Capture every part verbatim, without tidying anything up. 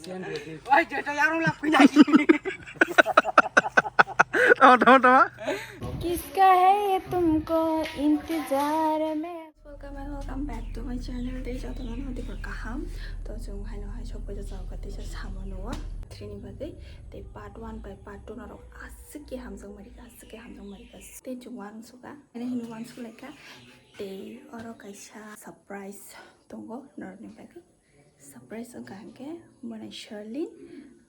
Oi, jeta yarung lap kuinai. Tama, tama, tama. किसका है ये तुमको इंतजार में। Welcome and welcome back to my channel. Tei jotono no tei kaham. To chwng haino hai sok paisa chao ka tei sa samo nuwa. Three ni bagwi. Tei part one bai part two norok aswk ke hamjak mari ka, aswk ke hamjak mari ka. Tei chwng uansuk ka. Ani hino uansuk lai ka. Tei oro kaisa surprise tongo norok ni bagwi. Surprise wngkha hwnkhe mwnai Sherlyn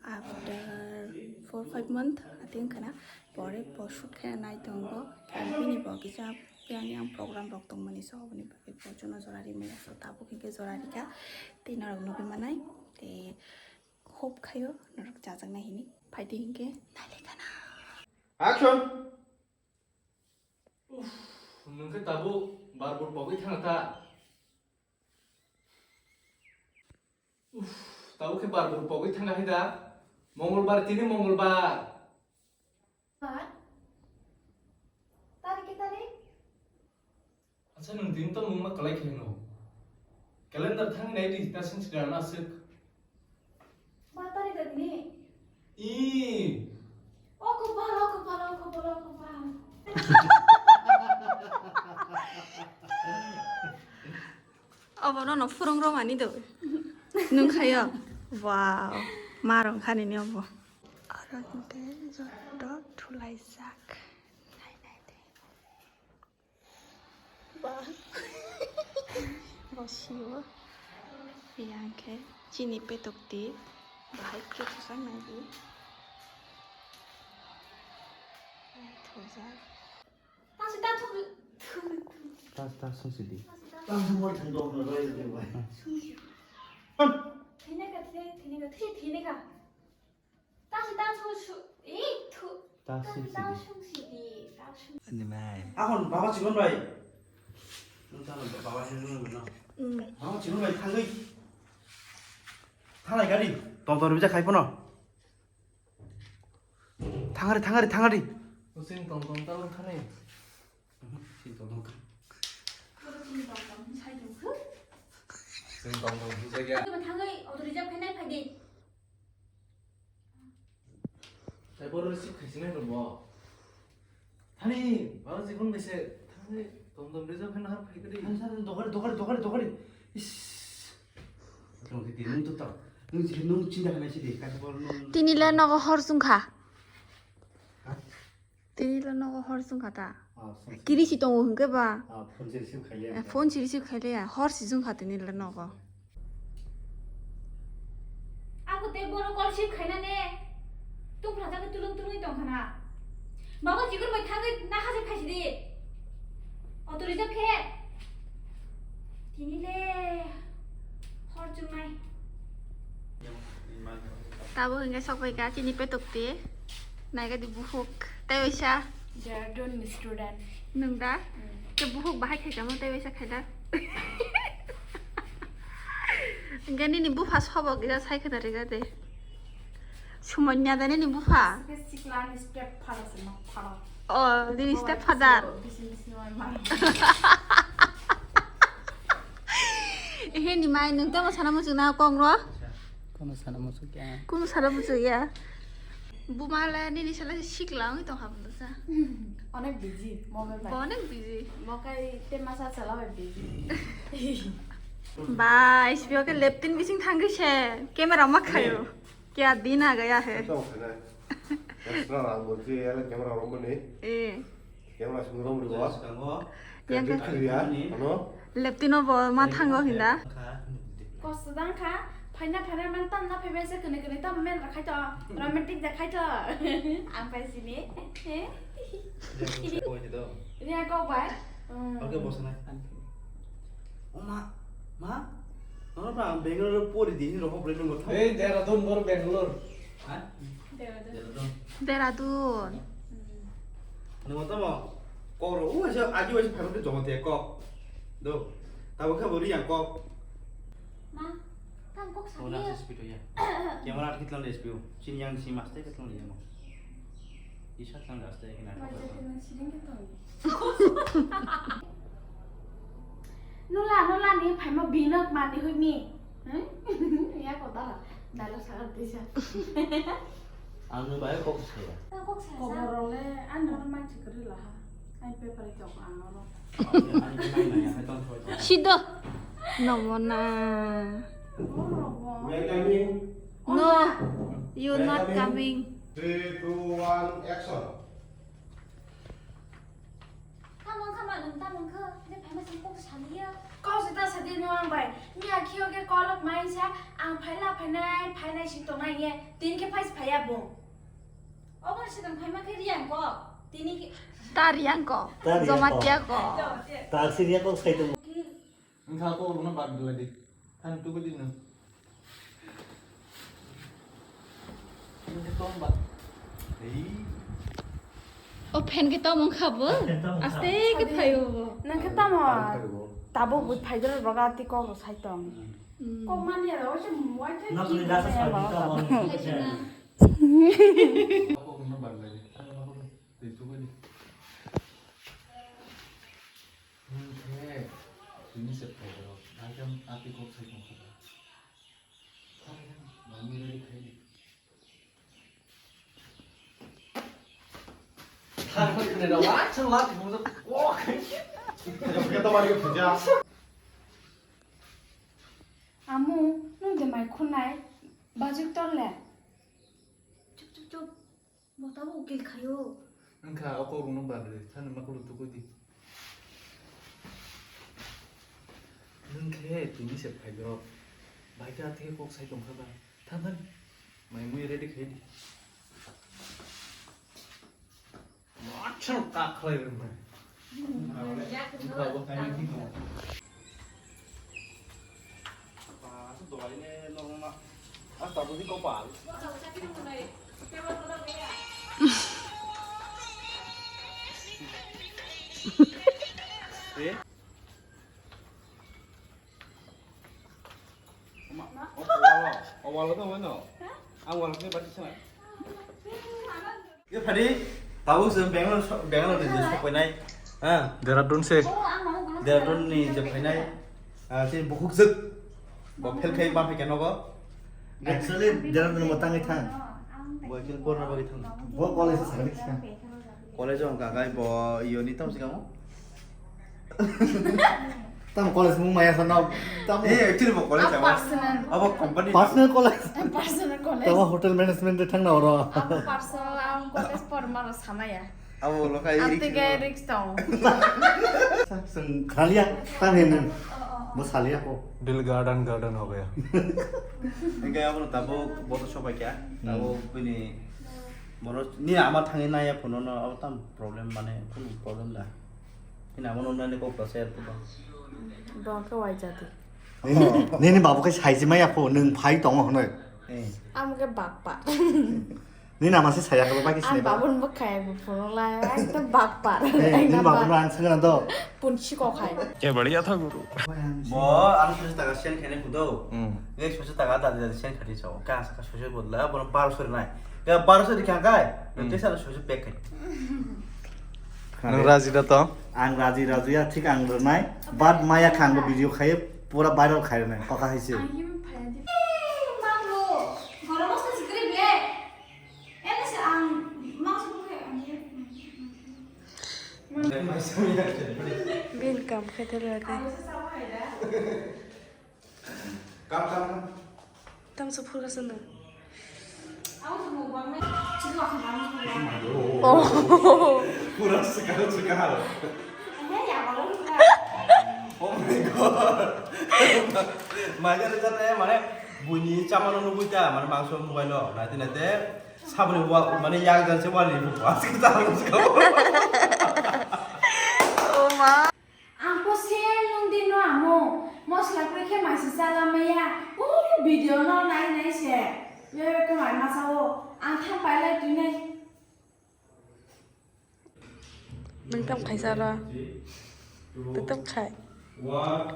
after four five month I think khana pore bo shoot khe nai tongo. Bini bo kisa yang yang program rok tongmani so oboni bagwi bo jono jora rimani so tabuk hinkhe jora rikha tei norok nugwi manai tei hope khaio norok chajaknai hini phaidi hinkhe nailaikha na. Action! Uff, nwng khe tabuk bar bur pogwi thangna ta. Uff, tabuk khe bar bur pogwi thangna hai da. Mongolbar tini Mongolbar. Bar? Tarik ke tarik? Acha nwng tini tongmung ma kwlai khe no. Calendar thangwi nai di, ta seng sida na aswk. Ba tarik da tini? Ih. O kopal, o kopal, o kopal, o kopal. Obo nono phwrwng romani do. Nwng khayo. Wow. Ma rong khani ni obo. Aro hwnkhe joto thulaijak. Nai nai de. Ba. Bo sio. Yang khe chini petok ti. Bahai khe thusang nai di. Thujak. Tasi ta thu thu thu. Tas tas sung sidi. Tasi ta. Tang thu mo thang dong na roi de bai. Sung si. Thene ka the, thene ka the, thene ka. Tasi ta thu su, eh, thu. Tas sung sidi. Ani mai. Ahon baba chikon bai. Nung ta baba chikon bai na. Baba chikon bai thangwi. Thanai gari. Tong tong rwjak khai pono. Thangari, thangari, thangari. Using tong tong ta thani. Sing tong tong. Sing tong tong hujak ya. Thangwi auto reserve khai nai phai di. Tei boro receive khaisi nai rwbo. Thani, baba chikon bai se, thani, tom tom reserve khai nahar phai kadi. Thani sa, dogari, dogari, dogari, dogari. Is. Tong khe di, nung to tong. Nung si, nung chinta khanai si di, kasa boro nung. Tini le nogo hor sung kha. Ha? Tini le nogo hor sung kha ta. Ah, phone. Kiri si tongo hwnkhe ba. Ah, phone si receive khailiya. Eh, phone si receive khailiya. Hor si sung kha tini le nogo. Ako tei boro call receive khaina ne. Tungphra jagwi tulung tulungwi tong khana. Baba jigur bai thangwi na haje phaisi di. Auto reserve khe. Tini le hor chungnai. Tabo hingke sok pai ka chini petok ti. Nai ka di buhuk. Tei waisa. Dehradun student. Nung da? Hmm. Ke buhuk bahai khai kamo tei waisa khai da. Hingke nini bupha sobo gida sai khna riga de. Sumonya da nini bupha. Ke sikla ni step father se ma father. Oh, nini step father. Bisi bisi ma ma. Ehe ni mai nung tamo sana muchung na kong ro. Kono sana muchung ya. Kono sana muchung ya. Buma le nini sala sikla ong tong ha bunda sa. Onek busy, mobile bai. Onek busy. Mokai te masa chala bai busy. Ba, isbio ke laptop bising thangri se, camera ma khayo. Kya din aa gaya hai. Extra rang bo je yala camera rom bo ni. Eh. Camera sung rom bo. Yang ke. Ano? Laptop no bo ma thango hinda. Kosto dang kha, phaina phaina man tam na phaibai se kene kene tam men rakhai to, romantic da khai to. Ang pai sini. Ria kok bai. Oke bosanai. Oma, ma, nono ba ang Bangalore pori di, hini rokok boleh nunggu tau. Eh, Dehradun bor Bangalore. Hah? Dehradun. Dehradun. Nunggu tau mau? Kok lo, uh, aja, aja wajib pamit joma tiya kok. Do, tahu kah bori yang kok? Ma, kan kok sakit. Speed ya. Camera kita lang speed. Sini yang si mas teh kita lang. Isa tlang raste hina. Nula, nula ni phaima bino mani hoi mi. Hmm? Ya kota. Dialogue sakha tisa. Ang nung bai kok saya. Nang kok saya. Kobor rok le ano manchi kwrwi laha. Ai paper tong ang oro. Sido. Nomona. Welcoming. No, you're not coming. Three, two, one, action. Tamo wngkha ma nwng, tamo wngkha? Nini phaima chwng kok saliya. Kok se ta sadi nwng ang bai. Miya khiyo khe kolok maisa, ang phaila phainai, phainai si tongnai ye. Tini khe phai phaiya bo. Obo se nwng phaima khe riyang kok. Tini khe ta riyang kok. Ta riyang kok. Jomatia kok. Ta si riyang kok sai tong. Wngkha kok rwna bad belai di. Thani tubui di nwng. Nwng khe tong ba. Ei. O fan khe tamo wngkha bo? Fan tamo wngkha. Aste khe phaio bo. Nwng khe tamo? Tamo phaio bo. Tabuk bo phaidoro roga ti kok rw sai tong. Hmm. Kok mani ya, o se muai the. Nokni ki rasa ya, sadi ba, tamo ba. Kok rwna bad belai di. Twi tubui di. Nwng khe tini se phairok, akhe ati kok sai tongkha. Thang khe mami ready khai di. Thang khe khne da wa chang la khe kok khai. Khe to mari khe phuja. Amu, nwng de mai khunai, bajuk tor le. Chup, chup, chup. Bo tabuk ukil khaio. Wngkha, o kok rwno bad rw, thani ma kulu tukui di. Nwng khe tini se phaidrop. Bai khe athe kok sai tongkha ba. Than, than. Mai mui ready khai di. Machang kak khlai rwmai. Wngkha bo. Walo tong mano. Ang walo khe bati sana. Ye phadi, tabuk se Bangalore so-, Bangalore ni je sokpainai. Ha? Dehradun se. Dehradun ni je phainai. Ah, se bukhuk jwk. Bo phel khai ma phai khe nogo. Actually, Dehradun mo tangwi thang. Bo actually porna bagwi thang. Bo college sa sakni kisa. College o hwnka khai bo iyo ni tamo sikamo. Tamo college mung maya sa nao. Tamo. Eh, actually bo college. Abo personal. Abo company. Personal college. Personal college. Tamo hotel management de thang na oro. Abo personal, ang college por maro samaya. Abo lo kai. Ang tige risk tong. Sung khalia tan hen. Bo salia ko. Dil garden garden ho gaya. Enggak, abo tabo bo to sobai kya. Hmm. Abo bini Bono ni ama thangwi naiya phone no, abo tam problem, mane kunu problem da. Hina amo nongnani kok ta share puto. Bo khe waijadi. Nini, nini babu khe saijima ya pho, nwng phai tongo hwnwi. Eh. Amo khe bakpa. Nini ama se saya khe baki sinai ba. Ang babun bo khai bo phone lai, ekdom bakpa. Eh, nini babu no ang sengna do. Punsi ko khai. Ye badhiya tha guru. Bo ang suse taka send khainai phudo. Hmm. Nge suse taka dadi dadi send khainai sao. Ka sa ka suse bodla bono bar sore nai. Ka bar sore kha kai. Hmm. Te sa suse pek khai. Nwng raji da to? Ang raji, raji ya, thik ang rwnai. But maya kha ang bo video khai pura viral khai rwnai. Kok hai se. Ang yum phai di. Manglo. Gorom mosla sikri ble. Ene se ang mangso khai ang ye. Bin kam khe thela de. Kam, kam, kam. Tam se phurga sano. Oh. Pura sekali, sekali. Oh my God. Maja recha te mane buini chamano nugui ta, mane mangso mobile o. Nate, nate. Saboni wa-, mane yang jan se wali bu. Aske ta. Oh ma. Ang ko se nung di no amo. Mosla kre khe maisi chala maya. Ui video no nai nai se. Ye ko mai ma sao. Ang tham pai lai tui nai. Nang tam khai sa ra. Te tam khai. One.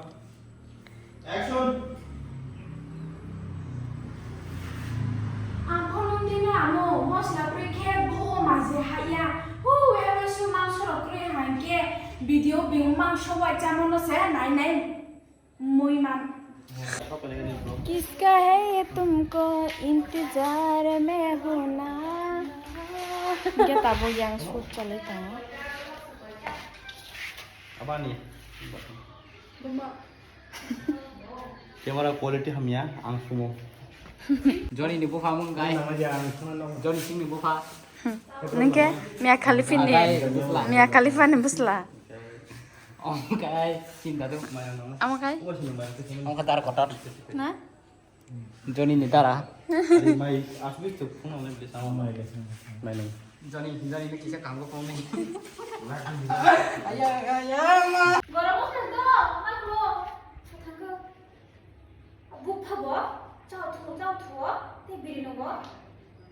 Action. Ang phone dino amo, mosla puri khe bo maje haya. Hu, ebe su mangso rok kre hangke video bing mangso wai chamo no se nai nai mui man. किसका है ये तुमको इंतजार में हूँ ना। Hingke tabuk yang shoot chalai tongo. Abani. Camera quality hamya, ang sumo. Johnny ni bupha mung kai. Johnny Singh ni bupha. Nengke Mia Khalifa ni, Mia Khalifa ni bwsla. Omo kai sinda tu. Omo kai? Omo kai dar kotor. Na? Johnny ni dara. Mai asli tu phone mai beli sama mai le. Mai le. Johnny, Johnny ni kisa kanggo phone ni. Aya, aya, ma. Gorok wngkha do, ma klo. Thangkho. Buk phabo, chao thu, chao thu, tei biri nungo.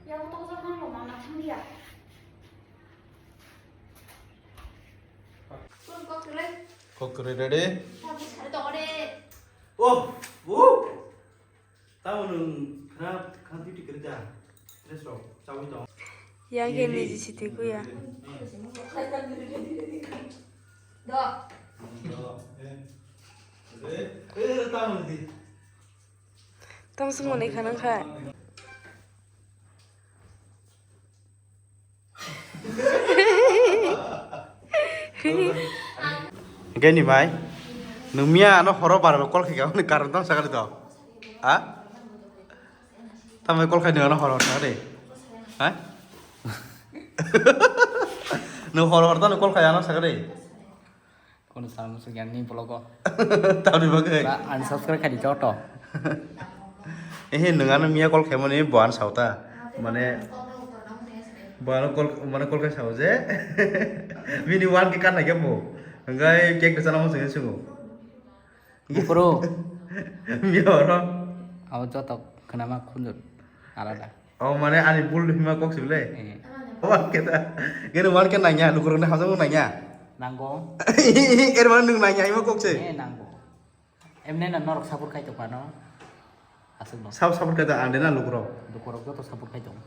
Yago tokjak mang rok mang thang dia. Kok kwrwi ready? Oh, oh. Tamo nwng khna, khna duty kwrwi da? Dress rok chawi tong. Ya ke niji sitwi kuya. Do. Do. Eh. Eh, eh, tamo di. Tamo sung manwi khana kha. Hingke ni bai, nwng miya ano horo bara call khaika, hwnwi karon tamo sakari to, ha? Tamo call khai nwng ano horo horo sakari, ha? Nwng horo horo tamo call khai ano sakari. Kono sana musuh yang ni vlog o. Tamni bagwi? Ba unsubscribe khai di joto. Ehe, nwng ano miya call khaimani bo ano sao ta. Mane, bo ano call, mane call khai sao je. Bini one K kan nai khe bo. Hingkai cake rwchana muchungwi chungo. Bufuru. Miya oro. Abo joto khnama khunjur alada. Oh, mane ani bul hima kok sibile. Eh. Oh, keta. Gene one K nangya, lukurok ne hajong nangya. Nango. Er mane nung nangya, hima kok se. Eh, nango. Emne na norok support khai tongphano. Aswk no. Sab support khai tong, ande na lukurok. Lukurok joto support khai tong.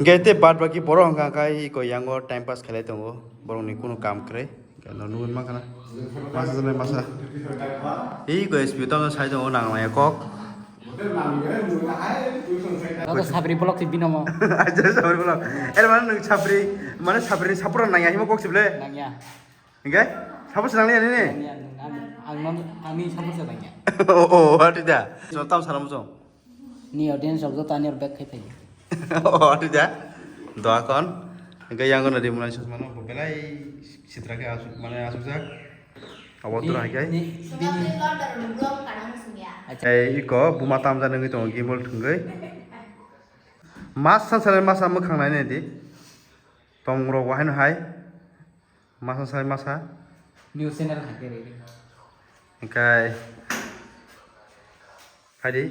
Gete bad baki borok hangka kai ko yango time pass khelai tongo. Borok ni kunu kam kre. Kano nugwi mankha na. Masa jalai masa. Ei ko S P tamo sai tongo nang maya kok. Joto sabri block si binomo. Aja sabri block. Er mane nwng sabri, mane sabri ni sapura nangya himo kok sible. Nangya. Hingke? Sabo se nangya nini? Nangya, nang, ang non, ang ni sabo se nangya. Oh, oh, hati da. So tam salam so. Ni audience rok joto ani rok back khai phai. Oh, hati da. Doa kon. Hingke yang kono di mulai sosma no belai sitra ke asuk, mane asuk jak. Awal tu hai kai. Ni, ni, Acha. Eh, iko buma tam jani ngi tongo gimbal thungwi. Mas san san mas am khang nai nai di. Tong rok wahai no hai. Masa sai masa. New channel hai khe rede. Hingkai. Hai di.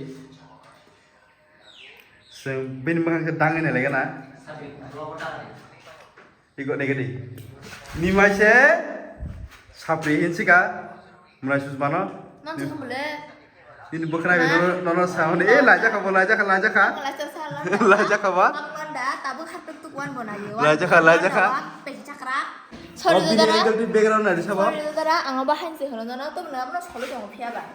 Seng bini makhang khe dang ene lege na. Iko negative. Ni mai se sapri hin sika. Mulai sus mano. Nang se humle. Ini bukan abi nono, nono sound. Eh, laja kha bo, laja kha, laja kha. Laja kha ba? Ang manda, tabuk hartuk tuk wan bona yo. Laja kha, laja kha. Pesi chakra. Sorry, dara. Background na di sabo. Sorry, dara, ang ba han se hono nono, to na, solo jong phia ba.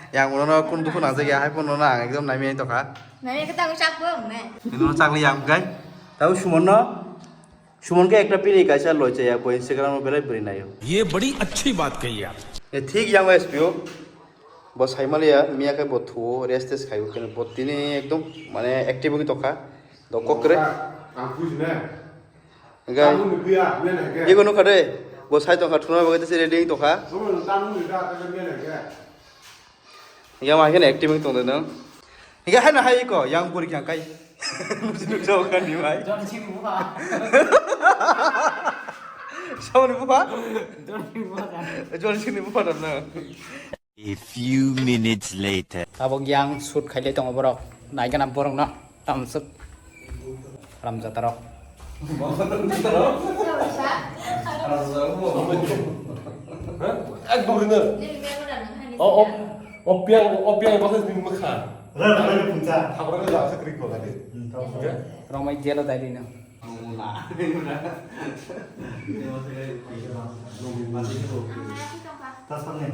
Yang uno no kun dukhu na jage, hai pun nono ang ekdom nami to kha. Nami kata ang chak bo, ne. Ini nono chakli yang kai. Tahu sumono. Suman khe ekta pini kaisa loi chaya bo Instagram o belai bwrwi naio. Ye badi achhi baat kahi aap. E thik yang S P O. Bo saimaliya miya khe bo thuo rest test khaio khe bo tini ekdom mane active wngwi tongkha. Do kokre. Ang buji na. Engai. Ang buji ya, men hai khe. Ego nukha de. Bo sai tongkha thuna bagwi tese ready wngwi tongkha. Bo tang ni da ta men hai khe. Yang ma khe active wngwi tongde nang. Hinkhe haino hai ko, yang buri khe ang kai. Nusi nuk jao kan ni bai. John Singh ni bupha. Sabo ni bupha? John Singh ni bupha kan. John Singh ni bupha dan na. A few minutes later. Abo yang shoot khaile tongo borok. Nai gana borok no. Tamsuk. Haramjadarok. Ekdom rina. O, o, o piang, o piang baksa ni mukha. Rara, rara, punca. Thabrok ni jasa krik ko lagi. Hmm, thabrok. Oke. Romai jelo dai rina. Tas pang ni.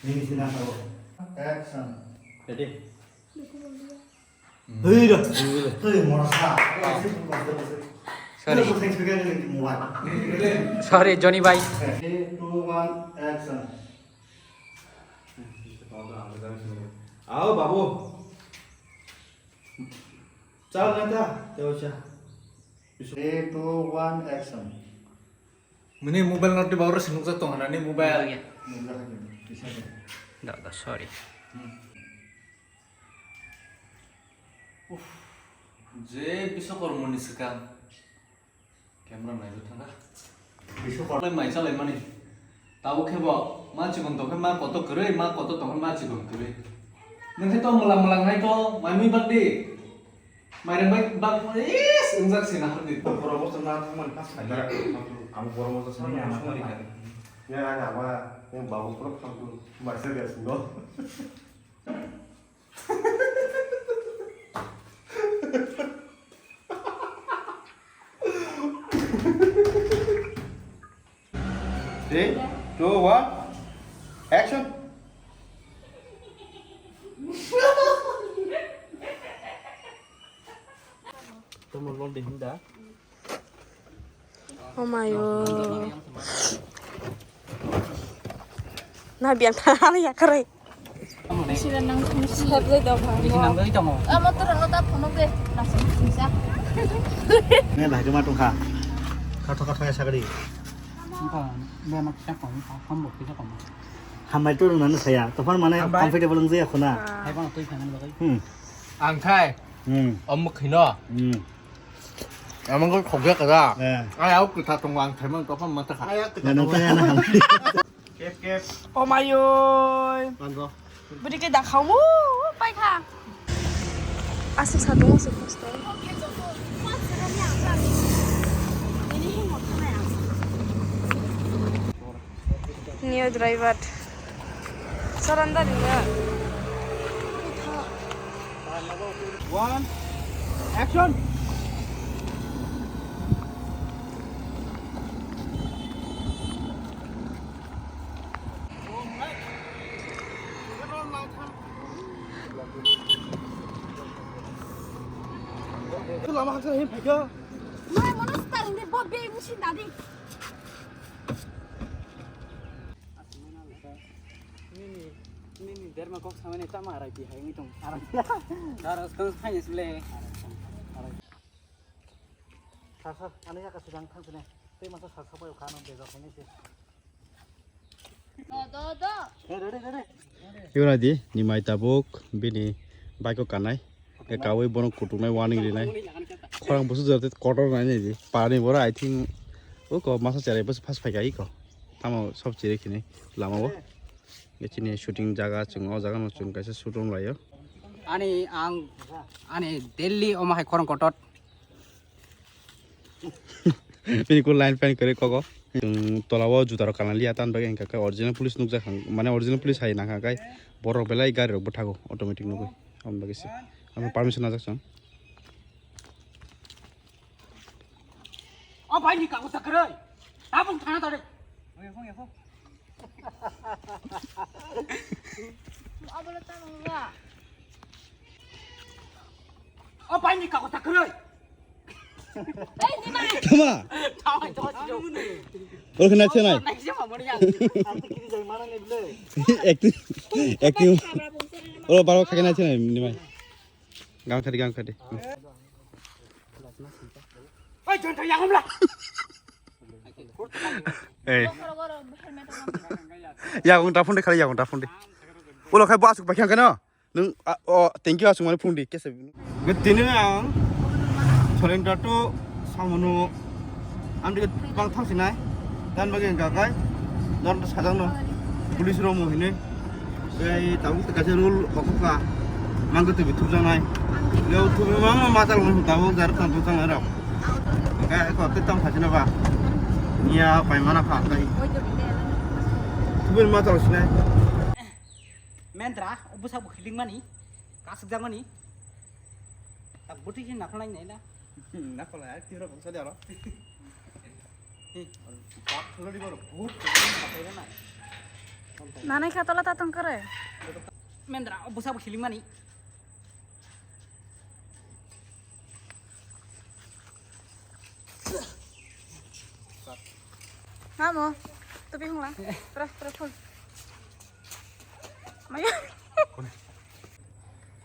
Ini sini apa? Action. Ready? Hei ra. Hei, mora sa. Sorry. Sorry, Johnny bhai. Three, two, one, action. Ao, babu. Chal, neta. Teo cha. Three, two, one, action. Mini mobile noti baru sinuk jatong hana ni mobile. Nukjak hadi, bisa de. Da, da, sorry. Hmm. Uff, je Biswakarma ni swkang. Camera naiwi thangkha. Biswakarma. Lai mai chalai mani. Tabuk khe bo ma chikon tongkhe ma koto kwrwi, ma koto tongkhe ma chikon kwrwi. Nwng khe to mwlang mwlang nai to, mai mui bak di. Mairang bai bak is, wngjak se nahar di. Borok moso na thangmani pas khaida. Ang borok moso sa. Ni ama thangri kha. Ya, ya, ba, yang babu borok thangtu, maisa dia singo. Three, two, one, action. Tamo lol de hinda. Oh my god. Na biang thang ya kare. Sila nang sila. Sila nang tongo. Amo to rano ta phone be. Nasi sisa. Ne bahai ma tongkha. Khatho khatho ya sagri. Hambai to rwnano saya. Tophan mane comfortable wng jaya khuna. Hmm. Ang khai. Hmm. Omo khino. Hmm. Amang ko khogya kada. Eh. Ay, au kita tong wang thai mang tophan mata kha. Nang kaya na hambai. Kep, kep. Oh my oi. Manro. Budi ke dakhau mu pai kha. Asik satu masuk pastor. New driver. Saranda dia. One, action. Lama haksa hin phaikha. Mai mono starting de bo be musin dadi. Nini, nini derma kok samani tama arai pi hai ngitung. Arai. Dar skang phai sile. Sasa, ani ya kasih dang thang sini. Tapi masa sasa pa yuk kanang bego ini sih. Do, do, do. Eh, ready, ready. Ibuna di, ni mai tabuk, bini bike o kanai. Kawi bono kutung nai warning rinai. Khorang busu jor te kotor nai ni di. Pani bora, I think, o ko masa cherai busu fast phai kai ko. Tamo sob chiri khini lama o. Chini shooting jaga chung o jaga no chung kaisa shoot room laio. Ani ang, ani Delhi omo hai khorang kotor. Bini kuk line fan kwrwi kogo. Chwng tola o juta rok kana liya, tamni bagwi hwnka khe original police nukjak, mane original police hai nangkha khe borok belai gari rok bwthago automatic nugwi, aboni bagwi se. Aboni permission najak chwng. O bhai ni kago sakroi. Tabung thana tare. Oya phung ya phung. Abole tamo ba. O bhai ni kago sakroi. Ei, ni mai. Tama. Tama, tama, tama. Oro khna chenai. Nai se mamori yang. Acting, acting. Oro baro khakena chenai ni mai. Gang khadi, gang khadi. Oi, jon thang yang hamla. Eh. Yagung ta phone de khali, yagung ta phone de. Ulo khai bo asuk bakhyang kano. Nung, a, o, thank you asuk mane phone de kese. Tini ang Soleng Tato samunu. Ang dikhe bang thang sinai. Dan bagi yang gagai. Dan sajang no. Police room mo hini. Ei, tabuk ta kaisa rule okokha. Mangko twi thupjaknai. Yo, thupwi mama machal wng tabuk jar tang thupjaknai rok. Kai ko twi tang phachina ba. Nia pai mana pha kai. Thupwi machal sinai. Mendra, bwsa bo khiling mani. Kasuk jak mani. Tak bwtwi khe nakhwlai nai na. Nakhwlai, ai tiro bangsa diaro. Nanai kha tola ta tong kare. Mendra, o bwsa bo khiling mani. Mamo, tupi hung lang. Terus, terus full. Maya.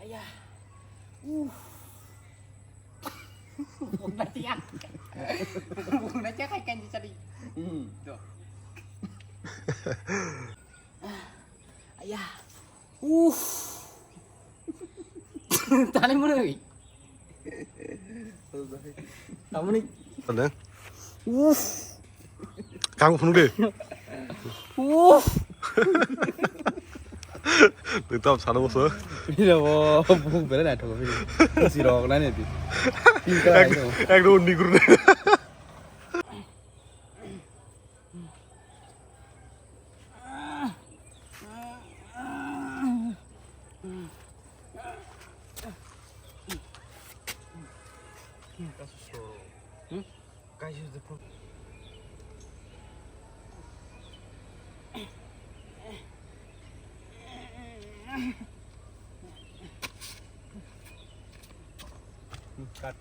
Ayah. Uh. Bunda tiang. Bunda tiang kayak kanji tadi. Hmm, tuh. Ayah. Uff. Tani muni. Tamuni. Ada. Uff. Kamu phunuk de. Uff. Nung tam sana boso. Ini bo buk bela na thok bini. Si rok na ne bi. Ekdom nigur. Cut.